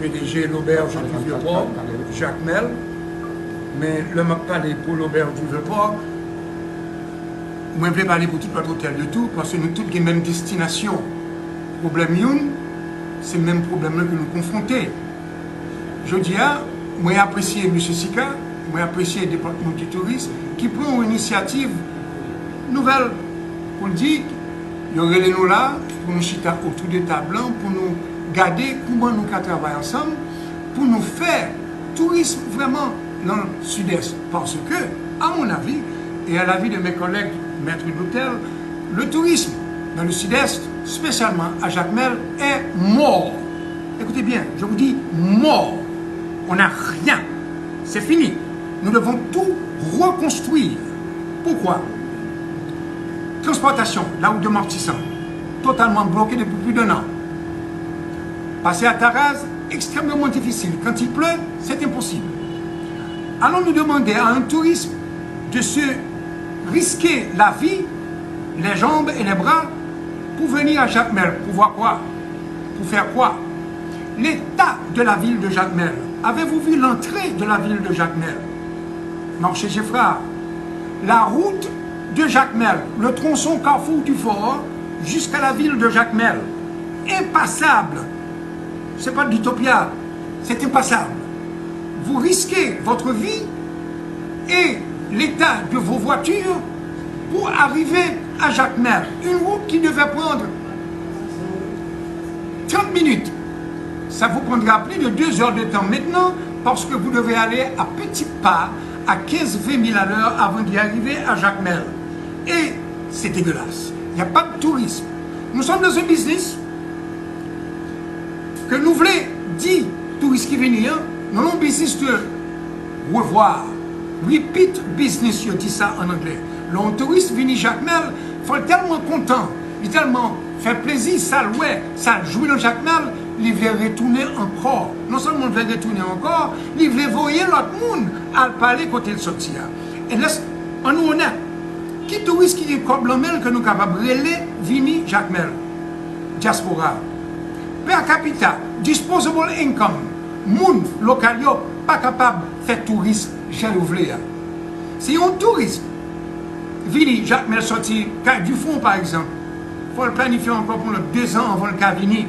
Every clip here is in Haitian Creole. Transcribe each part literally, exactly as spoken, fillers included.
P D G L'Auberge du Vieux-Port, Jakmèl. Men lè m ap pale pou L'Auberge du Vieux-Port, mwen vle pale pou tout lòt otèl yo tou, paske nou tout gen menm destinasyon. Pwoblèm youn, se menm pwoblèm nan ke nou konfwonte. Jodi a, mwen apresye mesye Sika, mwen apresye Depatman di Touris ki pran yon inisyativ nouvèl pou l di, yo rele nou la pou nou chita otou de tab lan, pou nou gade kouman nou ka travay ansanm, pou nou fè tourism vrèman nan Sidès. Paske, à mon avis, et à l'avis de mes collègues maîtres d'hôtel, le tourisme dans le Sud-Est, spécialement à Jacmel, est mort. Écoutez bien, je vous dis mort. On n'a rien. C'est fini. Nous devons tout reconstruire. Pourquoi? Transportation, la route de Martissant, totalement bloquée depuis plus d'un an. Passer à Taraz, extrêmement difficile. Quand il pleut, c'est impossible. Allons-nous demander à un touriste de se risquer la vie, les jambes et les bras pour venir à Jacmel? Pour voir quoi? Pour faire quoi? L'état de la ville de Jacmel. Avez-vous vu l'entrée de la ville de Jacmel? Marché Geffrard. La route de Jacmel, le tronçon Carrefour du Fort jusqu'à la ville de Jacmel. Impassable. C'est pas de l'utopia, c'est impassable. Vous risquez votre vie et l'état de vos voitures pour arriver à Jacmel. Une route qui devait prendre trente minutes. Ça vous prendra plus de deux heures de temps maintenant parce que vous devez aller à petits pas, à quinze, vingt mille à l'heure avant d'y arriver à Jacmel. Et c'est dégueulasse. Il n'y a pas de tourisme. Nous sommes dans un business ke nou vle di touris ki vini an, nou nan yon biznis de revoir, repeat business, yo di sa an anglè. Lè yon touris vini Jacmel, fò l tèlman kontan, li tèlman fè plezi sa l wè, sa l jwi nan Jacmel, li vle retounen ankò. Non sèlman l vle retounen ankò, li vle voye lòt moun al pale kote l sòti a. E lès, ann nou onèt, ki touris ki gen kòb lan men l ke nou kapab rele vini Jacmel? Dyaspora. Per capita, disposable income, moun lokal yo pa kapab fè touris jan yo vle a. Si yon touris vini Jacmel sòti kay Dufon, pa egzanp, fò l planifye ankò pou lòt dezan anvan l ka vini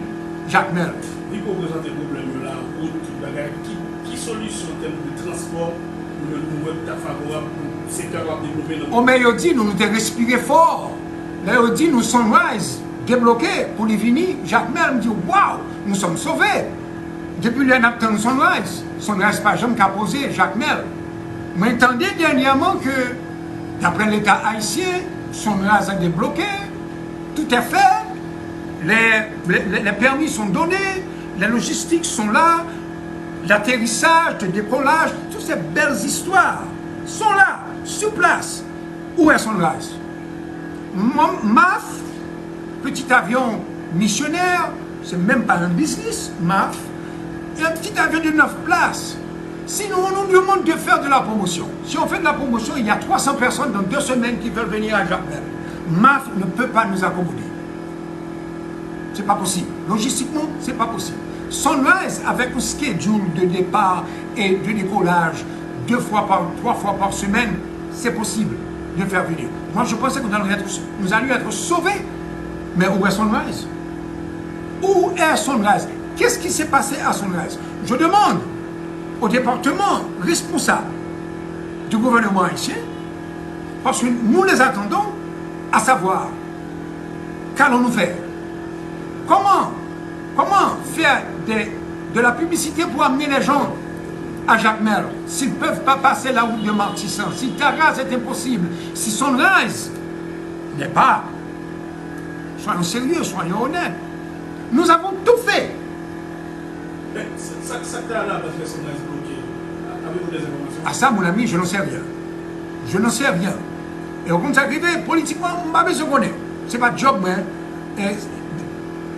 Jacmel. Li reprezante pwoblèm yo la, wout, tout bagay. Ki, ki solisyon an tèm de transpò nou menm nou wè ki ta favorab pou sektè a kapab devlope nan... O, men yo di nou, nou te respire fò. Lè yo di nou Sunrise debloke pou li vini Jacmel, m di, waw, nous sommes sauvés. Depi lè n ap tann Sunrise, Sunrise pa janm ka poze Jacmel. Mwen tande dènyèman ke, daprè Leta ayisyen, Sunrise a debloke, tout est fait, les, les, les permis sont donnés, les logistiques sont là, l'atterrissage, le décollage, toutes ces belles histoires sont là, sur place. Où est Sunrise? Mon, MAF, petit avion missionnaire, c'est même pas un business, MAF, et un petit avion de neuf places. Si nous, on nous demande de faire de la promotion, si on fait de la promotion, il y a trois cents personnes dans deux semaines qui veulent venir à Jacmel. MAF ne peut pas nous accommoder. C'est pas possible. Logistiquement, c'est pas possible. Sunrise, avec un schedule de départ et de décollage deux fois par, trois fois par semaine, c'est possible de faire venir. Moi, je pensais que nous allions être, nous allions être sauvés. Mais où est Sunrise? Où est Sunrise? Qu'est-ce qui s'est passé à Sunrise? Je demande au département responsable du gouvernement haïtien, parce que nous les attendons, à savoir, qu'allons-nous faire? Comment, comment faire des, de la publicité pour amener les gens à Jacmel, s'ils ne peuvent pas passer la route de Martissant, si Taraz est impossible, si Sunrise n'est pas, soyons sérieux, soyons honnêtes. Nous avons tout fait. Men, sa, sa, sa k ta la baz lè Sunrise bloke? Avez-vous des informations? À ça, mon ami, je n'en sais rien. Je n'en sais rien. E w konn sa k rive, politikman, m pa bezwen konnen. Se pa djòb mwen. E,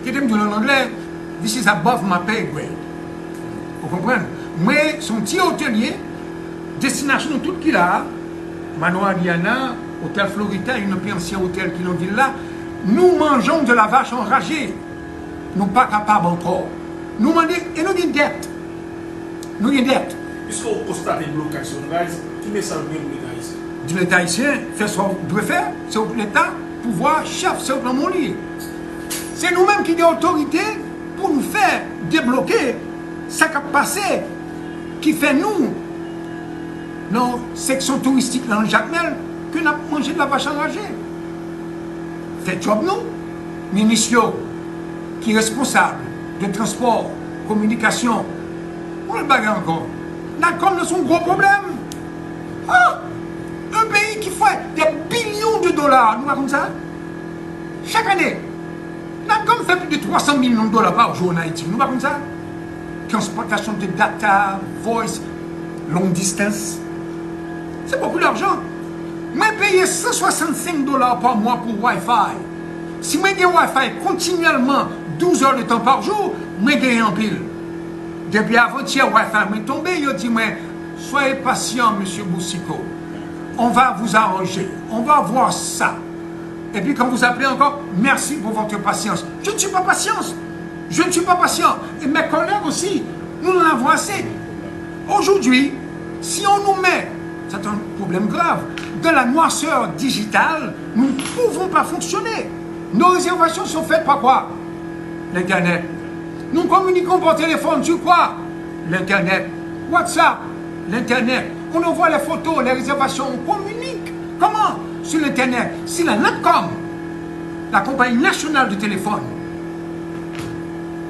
kite m di w an anglè, this is above my pay grade. Ou konprann? Mwen, se yon ti otelye, destinasyon nou tout ki la a, Manoir Diana, Hotel Florita, youn nan pi ansyen otèl ki nan vil la, nous mangeons de la vache enragée. Nou pa kapab ankò. Nou mande, e nou gen dèt. Nou gen dèt. Piske w konstate blokaj Sunrise, ki mesaj ou gen pou Leta ayisyen? Di Leta ayisyen, fè sa w dwe fè, se w Leta, pouvwa, chèf, se w k nan men w li ye. Se nou menm ki gen otorite pou nou fè debloke sa k ap pase, ki fè nou, nan seksyon touristik la, nan Jakmèl, ke n ap manje de la vach anraje. Fè djòb nou. Minis yo ki responsab de transpò, kominikasyon, yon lòt bagay ankò. Natcom nan se yon gwo pwoblèm. Ah! Yon peyi ki fè de bilyon de dola, nou pa konn sa? Chak ane, Natcom fè plis de twa san milyon dola pa jou ann Ayiti, nou pa konn sa? Transpòtasyon de data, voice, long distance. Se bokou lajan. Mwen peye san swasannsenk dola pa mwa pou Wi-Fi. Si mwen gen Wi-Fi kontinyèlman douz è de tan pa jou, mwen genyen anpil. Depi avantyè, Wi-Fi mwen tonbe, yo di mwen, soyez patient, Monsieur Boucicault. On va vous arranger. On va voir ça. Et puis quand vous appelez encore, merci pour votre patience. Je ne suis pas patient. Je ne suis pas patient. Et mes collègues aussi, nous en avons assez. Aujourd'hui, si on nous met, c'est un problème grave, dans la noirceur digitale, nous ne pouvons pas fonctionner. Nos réservations sont faites par quoi? L'Internet. Nous communiquons par téléphone sur quoi? L'Internet. WhatsApp. L'Internet. On envoie les photos, les réservations, on communique. Comment? Sur l'Internet. Si la Natcom, la compagnie nationale de téléphone,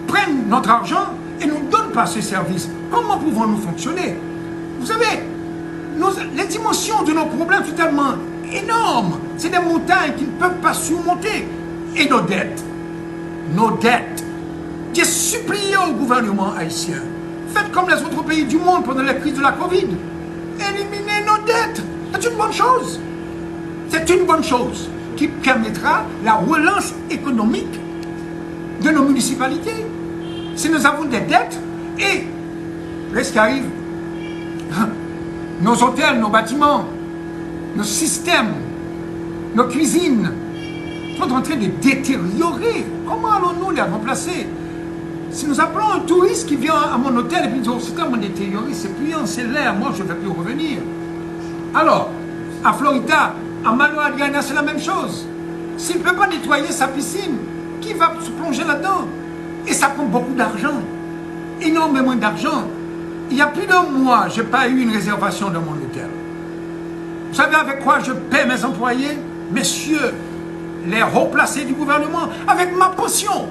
prennent notre argent et nous donnent pas ce service, comment pouvons-nous fonctionner? Vous savez, nos, les dimensions de nos problèmes sont tellement énormes. C'est des montagnes qui ne peuvent pas surmonter. Et nos dettes. Nos dettes. J'ai supplié au gouvernement haïtien, faites comme les autres pays du monde pendant la crise de la covid. Éliminez nos dettes. C'est une bonne chose. C'est une bonne chose qui permettra la relance économique de nos municipalités. Si nous avons des dettes, et qu'est-ce qui arrive? Nos hôtels, nos bâtiments, nos systèmes, nos cuisines sont en train de détériorer. Comment allons-nous les remplacer? Si nous appelons un touriste qui vient à mon hôtel et puis il dit, oh, c'est tellement détérioré, c'est puant, c'est laid, moi je ne vais plus revenir. Alors, à Florida, à Mano Adriana, c'est la même chose. S'il ne peut pas nettoyer sa piscine, qui va se plonger là-dedans? Et ça prend beaucoup d'argent, énormément d'argent. Il y a plus d'un mois, j'ai pas eu une réservation dans mon hôtel. Vous savez avec quoi je paie mes employés, messieurs les hauts placés du gouvernement? Avec ma pension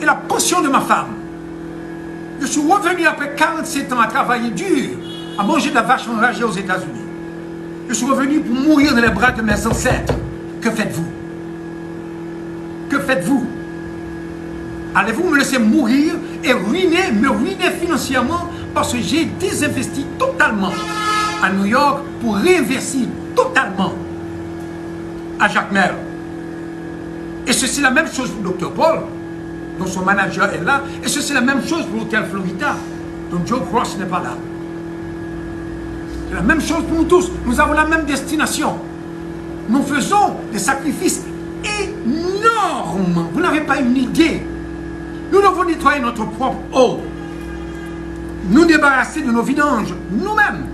et la pension de ma femme. Je suis revenu après quarante-sept ans à travailler dur, à manger de la vache enragée aux États-Unis. Je suis revenu pour mourir dans les bras de mes ancêtres. Que faites-vous? Que faites-vous? Allez-vous me laisser mourir et ruiner, me ruiner financièrement parce que j'ai désinvesti totalement à New York pour réinvestir totalement à Jacmel? Et ceci la même chose pour Docteur Paul, dont son manager est là. Et ceci la même chose pour l'hôtel Florida, dont Joe Cross n'est pas là. C'est la même chose pour nous tous. Nous avons la même destination. Nous faisons des sacrifices énormes. Vous n'avez pas une idée. Nous devons nettoyer notre propre eau. Nous débarrasser de nos vidanges, nous-mêmes.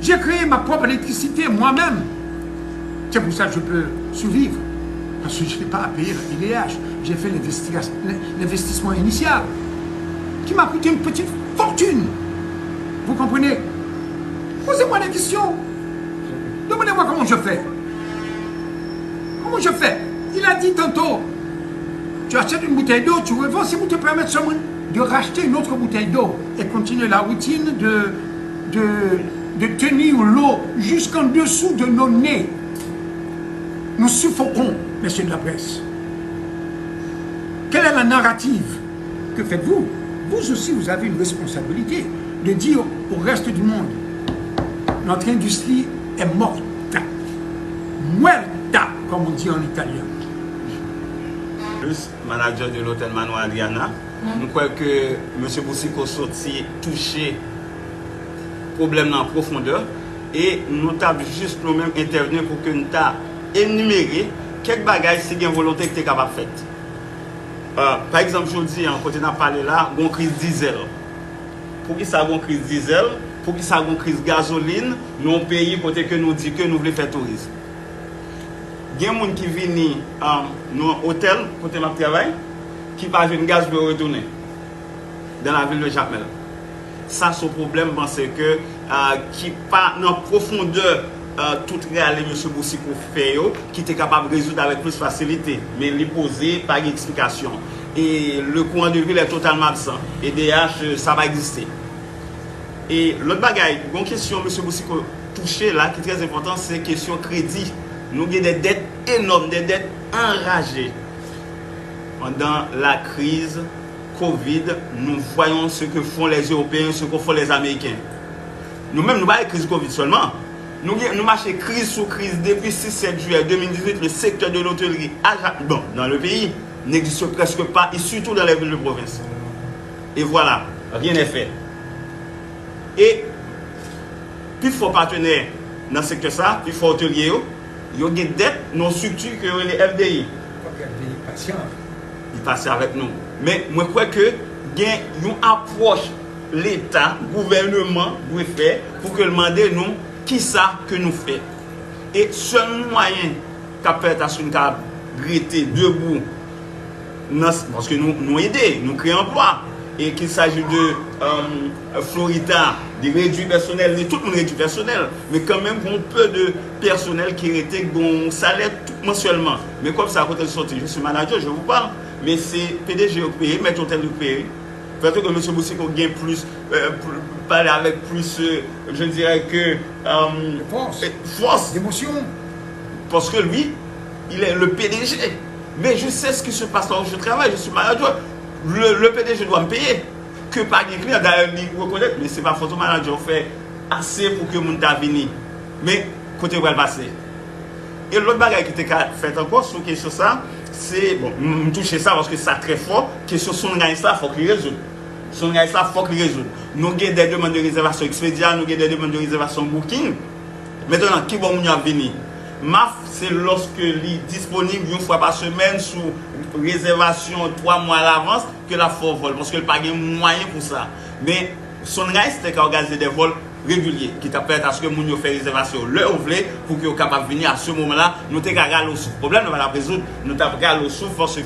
J'ai créé ma propre électricité moi-même. C'est pour ça que je peux survivre. Parce que je n'ai pas à payer la T D H. J'ai fait l'investiga-, l'investissement initial qui m'a coûté une petite fortune. Vous comprenez? Posez-moi des questions. Demandez-moi comment je fais. Comment je fais? Il a dit tantôt, tu achètes une bouteille d'eau, tu revends, si vous te permettez seulement de racheter une autre bouteille d'eau et continuer la routine de, de, de tenir l'eau jusqu'en dessous de nos nez. Nous suffoquons, messieurs de la presse. Quelle est la narrative? Que faites-vous? Vous aussi, vous avez une responsabilité de dire au reste du monde, notre industrie est morte. Muerta, comme on dit en italien. Plus manager de l'hôtel Mano Adriana, m kwè ke mesye Boucicault soti touche pwoblèm nan an pwofondè, e nou t ap jis nou menm entèvni pou ke n ta enimere kèk bagay, si gen volonte, ki te kapab fèt. Pa egzanp, jodi a, kote n ap pale la, gon kriz dizèl. Poukisa gon kriz dizèl? Poukisa gon kriz gazolin nan yon peyi kote ke nou di ke nou vle fè touris? Gen moun ki vini nan otèl kote m ap travay, ki pa jwenn gaz pou yo retounen dans la ville de Jacmel. Sa se yon pwoblèm, m panse ke ki pa nan pwofondè tout rale mesye Boucicaut fè yo, ki te kapab rezoud avèk plis fasilite. Men li poze, pa gen eksplikasyon. E le courant de ville est totalement absent. E D H, sa pa egziste. E lòt bagay, gon kesyon mesye Boucicaut touche la ki trè enpòtan, se kesyon kredi. Nou gen de dèt enòm, de dèt anraje. Pendant la crise Covid, nous voyons ce que font les Européens, ce que font les Américains. Nou menm, nou pa gen kriz Covid sèlman. Nou gen, nou mache kriz sou kriz depi sis sèt jiyè de mil dizuit, le secteur de l'hôtellerie à Ja-, bon, dans le pays n'existe presque pas, et surtout dans les villes de province. Et voilà, rien n'est fait. E pi fò patnè nan sektè sa, pi fò otelye yo, yo gen dèt nan yon estrikti ke yo rele F D I. Fòk F D I pasyan. Li pase avèk nou. Men mwen kwè ke gen yon apwòch Leta, gouvèneman dwe fè pou ke l mande nou kisa ke nou fè. E sèl mwayen k ap pèmèt aske nou ka rete debou nan, paske nou, nou ede, nou kreye anplwa. E qu'il s'agit de euh, Florita, li redui pèsonèl, li tout moun redui pèsonèl. Men kanmenm, gon pe de pèsonèl ki rete, gon salè tout mansyèlman. Men kòb sa, kote l soti? Je suis manager, je vous parle. Men se P D G yo k peye, mèt otèl yo k peye. Fè ke mesye Boucicaut gen plis, euh, pale avèk plis, euh, je dirais que euh, fòs. Fòs. Emosyon. Parce que lui, il est le P D G. Mais je sais ce qui se passe là où je travaille, je suis manager. Le, le P D G doit me payer. Ke pa gen kliyan, dayè li rekonèt, men se pa fòt ou, manager fè ase pou ke moun ta vini. Men kote yo pral pase? E lòt bagay ki te ka fèt ankò sou kesyon sa, se, bon, m touche sa paske sa trè fò, kesyon Sunrise la fòk li rezoud. Sunrise la fòk li rezoud. Nou gen de demann de rezèvasyon Expedia, nou gen de demann de rezèvasyon Booking. Mentnan, ki bò moun yo ap vini? Maf, se lòske li disponib yon fwa pa semèn sou rezèvasyon twa mwa alavans ke l ap fè w vòl, paske l pa gen mwayen pou sa. Men Sunrise te ka òganize de vòl regilye, ki t ap pèmèt aske moun yo fè rezèvasyon yo lè yo vle, pou ke yo kapab vini a se moman la. Nou te ka rale w souf. Pwoblèm nan pa t ap rezoud, nou t ap rale w souf, paske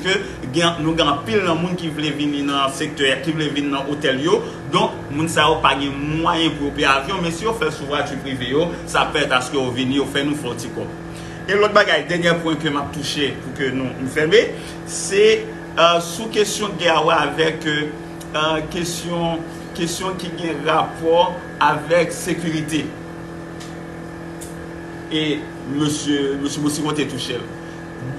gen, nou gen anpil nan moun ki vle vini nan sektè, ki vle vin nan otèl yo. Donk, moun sa yo pa gen mwayen pou yo peye avyon, men si yo fè l sou vwati prive yo, sa pèmèt aske yo vini, yo fè nou fè yon ti kòb. E lòt bagay, dènyè pwen ke m ap touche pou ke nou, nou fèmen, se euh, sou kesyon gè a wè avèk euh, euh, kesyon, kesyon ki gen rapò avèk sekirite. E mesye, mesye Boucicaut te touche l.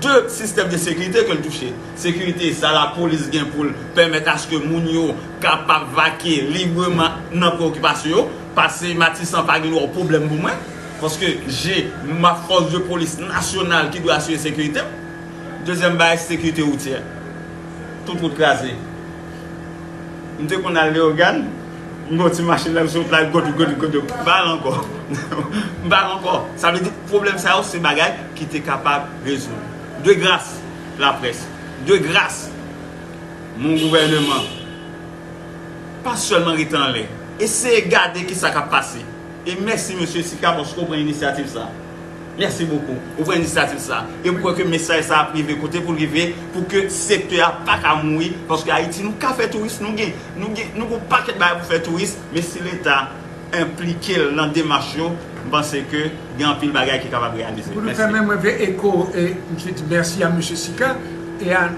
De sistèm de sekirite ke l touche. Sekirite sa lapolis gen pou l pèmèt aske moun yo kapab vake libreman nan preokipasyon yo. Pase Matisan pa gen dwa pwoblèm pou mwen. Paske j'ai ma force de police nationale ki dwe asire sekirite m. Dezyèm bagay, sekirite woutyè. Tout wout kraze. M te konn al Leyogàn, m gen yon ti machin la, m sot la, godo, godo, godo. M pa al ankò. M pa al ankò. Sa vle di, pwoblèm sa yo, se bagay ki te kapab rezoud. De gras, laprès. De gras, mon gouvèneman. Pa sèlman rete anlè. Eseye gade kisa k ap pase. E mèsi, mesye Sika, paske w pran inisyativ sa. Mèsi bokou. Ou pran inisyativ sa. E m kwè ke mesaj sa ap rive kote pou l rive, pou ke sektè a pa ka mouri, paske Ayiti, nou ka fè touris, nou gen, nou gen, nou gen yon pakèt bagay pou fè touris, men si Leta enplike l nan demach yo, m panse ke gen anpil bagay ki kapab reyalize. Pou nou fèmen, mwen vle eko, e m sou di mèsi a mesye Sika e a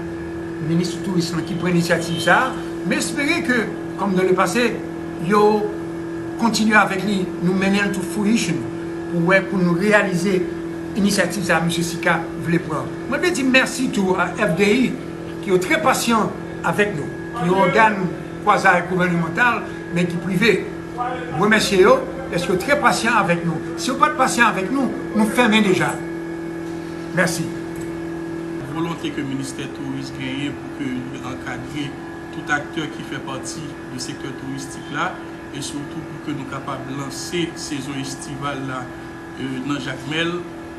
minis touris lan ki pran inisyativ sa a. M espere ke, kòm dans le passé, yo kontinye avèk li, nou mennen l to fruition, pou wè, pou nou reyalize inisyativ sa a mesye Sika vle pran. Mwen vle di mèsi tou a F D I, ki yo trè pasyan avèk nou, ki yon ògàn kwazi gouvènemantal, men ki prive. M remèsye yo, paske yo trè pasyan avèk nou. Si yo pa t pasyan avèk nou, nou fèmen deja. Mèsi. Volonte ke ministè touris genyen pou ke li ankadre tout aktè ki fè pati de sektè touristik la, e sitou pou ke nou kapab lanse sezon estival la, e, nan Jakmèl,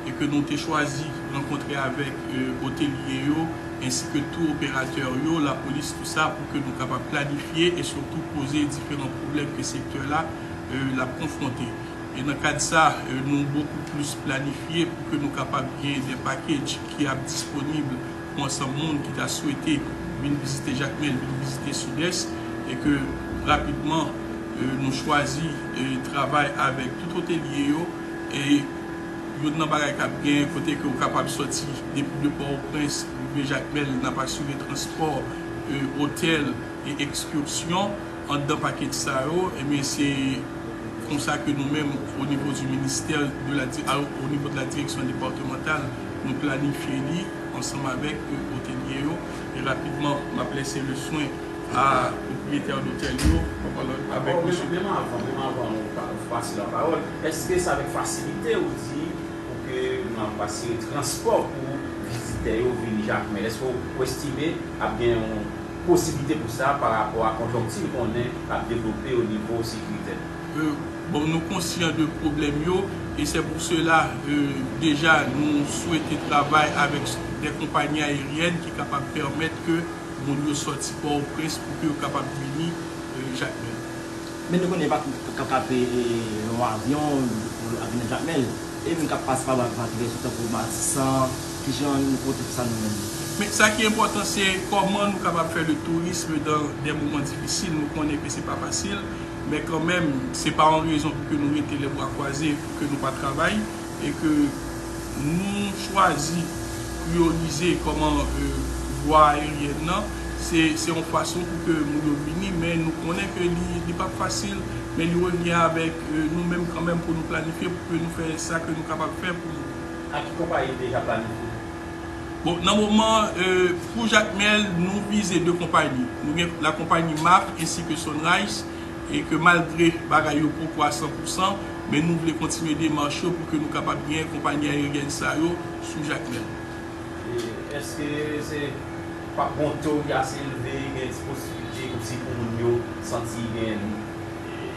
e ke nou te chwazi rankontre avèk, e, otelye yo, ensi ke tou operatè yo, lapolis, tou sa, pou ke nou kapab planifye e sitou poze diferan pwoblèm ke sektè la, e, l ap konfwonte. E nan kad sa, e, nou bokou plis planifye pou ke nou kapab gen de package ki ap disponib pou ansanm moun ki ta swete vin vizite Jakmèl, vin vizite Sidès, e ke rapidman, e, nou chwazi, e, travay avèk tout otelye yo, e youn nan bagay k ap gen kote ke w kapab sòti depi de Pòtoprens, rive Jakmèl, n ap asire transpò, e, otèl e ekskèsyon anndan pakèt sa yo, ebyen, se konsa ke nou menm, au niveau du ministère de la di-, a, au niveau de la direction départementale, nou planifye li ansanm avèk, e, otelye yo. E rapidman, m ap lese le swen a pwopriyetè dotèl yo, an palan avèk Bon, men, mesye. Menm avan, menm avan nou pa-, pase lapawòl, èske se avèk fasilite ou di pou ke nou ap asire transpò pou vizitè yo vini Jakmèl? Èske ou, ou estime ap gen yon posiblite pou sa pa rapò a konjonkti n konnen k ap devlope o nivo sekiritè? E, bon, nou konsyan de pwoblèm yo, e se pou sela, e, deja nou swete travay avèk de konpayi ayeryèn ki kapab pèmèt ke moun yo sòti Pòtoprens pou ke yo kapab vini, e, Jakmèl. Men nou konnen pa ka, ka, ka peye, e, yon avyon pou al vin nan Jakmèl. E moun k ap pase pa, pa, pa travèse tankou Matisan, kijan nou konte pou sa nou menm? Men sa ki enpòtan, se kòman nou kapab fè le tourisme dans des moments difficiles. Nou konnen ke se pa fasil, men kanmenm, se pa yon rezon pou ke nou rete les bras croisés, pou ke nou pa travay, e ke nou chwazi priyorize kòman, e, vwa ayeryèn nan, se, se yon fason pou ke moun yo vini, men nou konnen ke li, li p ap fasil, men li revyen avèk, e, nou menm kanmenm pou nou planifye, pou ke nou fè sa ke nou kapab fè pou nou. Ak ki konpayi ou deja planifye? Bon, nan moman, e, pou Jakmèl, nou vize de konpayi. Nou gen lakonpayi MAF ensi ke Sunrise, e ke malgre bagay yo poko a san pou san, men nou vle kontinye demach yo pou ke nou kapab gen konpayi ayeryèn sa yo sou Jakmèl. E èske se p ap gen yon to ki ase elve, gen ti posiblite kòmsi pou moun yo santi gen, e,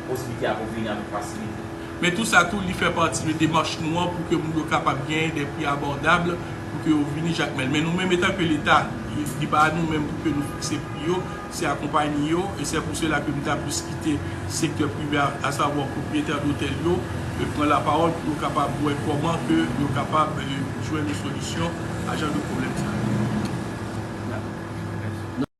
posiblite a pou vini avèk fasilite? Men tou sa tou, li fè pati de demach nou an pou ke moun yo kapab genyen de pri abòdab pou ke yo vini Jakmèl. Men nou menm, etan ke Leta, li, li pa a nou menm pou ke nou fikse pri yo, se a konpayi yo, e se pou sela ke m ta plis kite sektè prive a, asavwa pwopriyetè dotèl yo, e pran lapawòl pou yo kapab wè kòman ke yo kapab, e, jwenn yon solisyon a jan de pwoblèm sa yo.